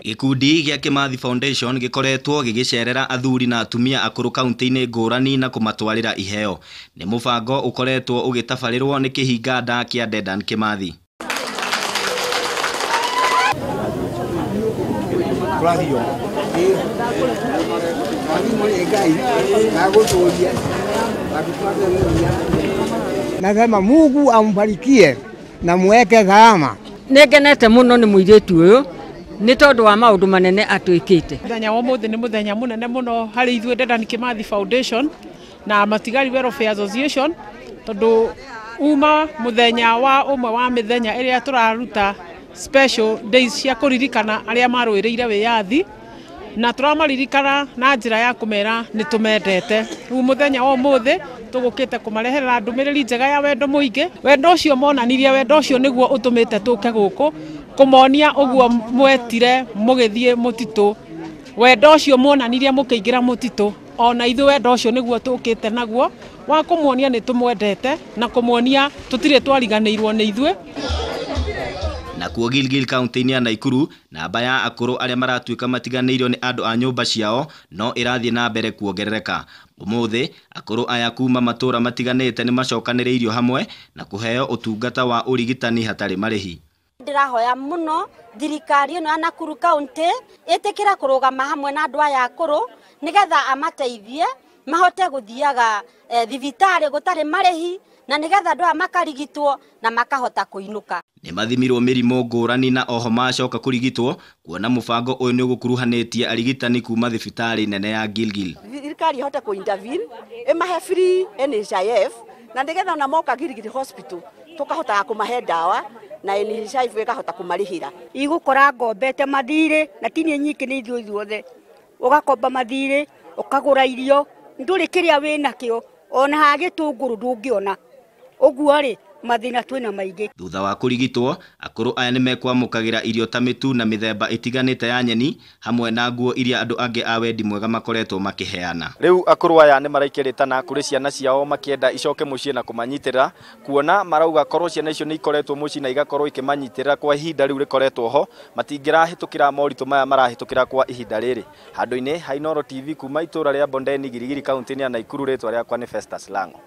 Gĩkundi gĩa Kimathi Foundation gĩkoretwo gĩgĩcerera athuri na atumia akũrũ kaunti-inĩ ngũrani na kũmatwarĩra iheo. Nĩ mũbango ũkoretwo ũgĩtabarĩrwo nĩ kĩhinganda kĩa Dedan Kimathi. Nasema Mungu ambarikie na muweke salama. Nĩngenete mũno nĩ mũirĩtu ũyũ nĩ tondũ wa maũndũ manene atwĩkĩte. Mũthenya wa ũmũthĩ nĩ mũthenya mũnene mũno harĩ ithuĩ Dedan Kimathi Foundation na Matigari Welfare Association, tondũ uma mũthenya wa ũmwe wa mĩthenya ĩrĩa tũraruta special days cia kũririkana arĩa marũĩrĩire wĩyathi, na tũramaririkana na njĩra ya kũmera nĩ tũmendete. Rĩu mũthenya wa ũmũthĩ tũgũkĩte kũmareherera ndũmĩrĩri njega ya wendo mũingĩ. Wendo ũcio monanirie, wendo ũcio nĩguo ũtũmĩte tũke gũkũ kũmonia ũguo mwetire mũgĩthiĩ mũtitũ. Wendo ũcio monanirie mũkĩingĩra mũtitũ, ona ithuĩ wendo ũcio nĩguo tũkĩte naguo wa kũmuonia nĩ tũmwendete na kũmuonia tũtirĩ twariganĩirwo nĩ ithuĩ. Nakuo Gilgil kaunti-inĩ ya Nakuru, namba ya akũrũ arĩa maratuĩka matiganĩirio nĩ andũ a nyũmba ciao no ĩrathiĩ na mbere kuongerereka. Ũmũthĩ akũrũ aya kuma matũũra matiganĩte nĩ macokanĩrĩirio hamwe na kũheo ũtungata wa ũrigitani hatarĩ marĩhi. Ndĩrahoya mũno thirikari ĩno ya Nakuru County ĩtĩkĩra kũrũgama hamwe na andũ aya akũrũ nĩgetha amateithie mahote gũthiaga thibitarĩ gũtarĩ marĩhi, na nĩgetha andũ aya makarigitwo na makahota kũinũka. Nĩ mathimirwo mĩrimũ ngũrani na oho macoka kũrigitwo, kuona mũbango ũyũ nĩ ũgũkuruhanĩtie arigitani kuma thibitarĩ nene ya Gilgil. Thirikari ihote kũ intervene ĩmahe free NHIF, na nĩgetha ona moka Gilgil Hospital tũkahotaga kũmahe ndawa na NHIF ĩkahota kũmarĩhĩra. Igũkora ngombete mathirĩ na ti niĩ nyiki, nĩ ithuĩ ithuothe. Ũgakomba mathirĩ, ũkagũra irio, ndũrĩ kĩrĩa wĩnakĩo, ona ha gĩtũngũrũ ndũngĩona. Ũguo rĩ, mathĩna twĩna maingĩ. Thutha wa kũrigitwo, akũrũ aya nĩmekwamũkagĩra irio ta mĩtu na mĩthemba ĩtiganĩte ya nyeni hamwe na nguo iria andũ angĩ a wendi mwega makoretwo makĩheana. Rĩu akũrũ aya nĩ maraikĩrĩtana kũrĩ ciana ciao makĩenda icoke mũciĩ na kũmanyitĩrĩra, kuona marauga korwo ciana icio nĩ ikoretwo mũciĩ na igakorwo ikĩmanyitĩrĩra kwa ihinda rĩu rĩkoretwo ho, matingĩrahĩtũkĩra moritũ maya marahĩtũkĩra kwa ihinda rĩrĩ. Handũ-inĩ ha Inooro TV kuma itũũra rĩa Bondeni, Giligili, kaunti-inĩ ya Nakuru, rĩtwa rĩakwa nĩ Festus Lango.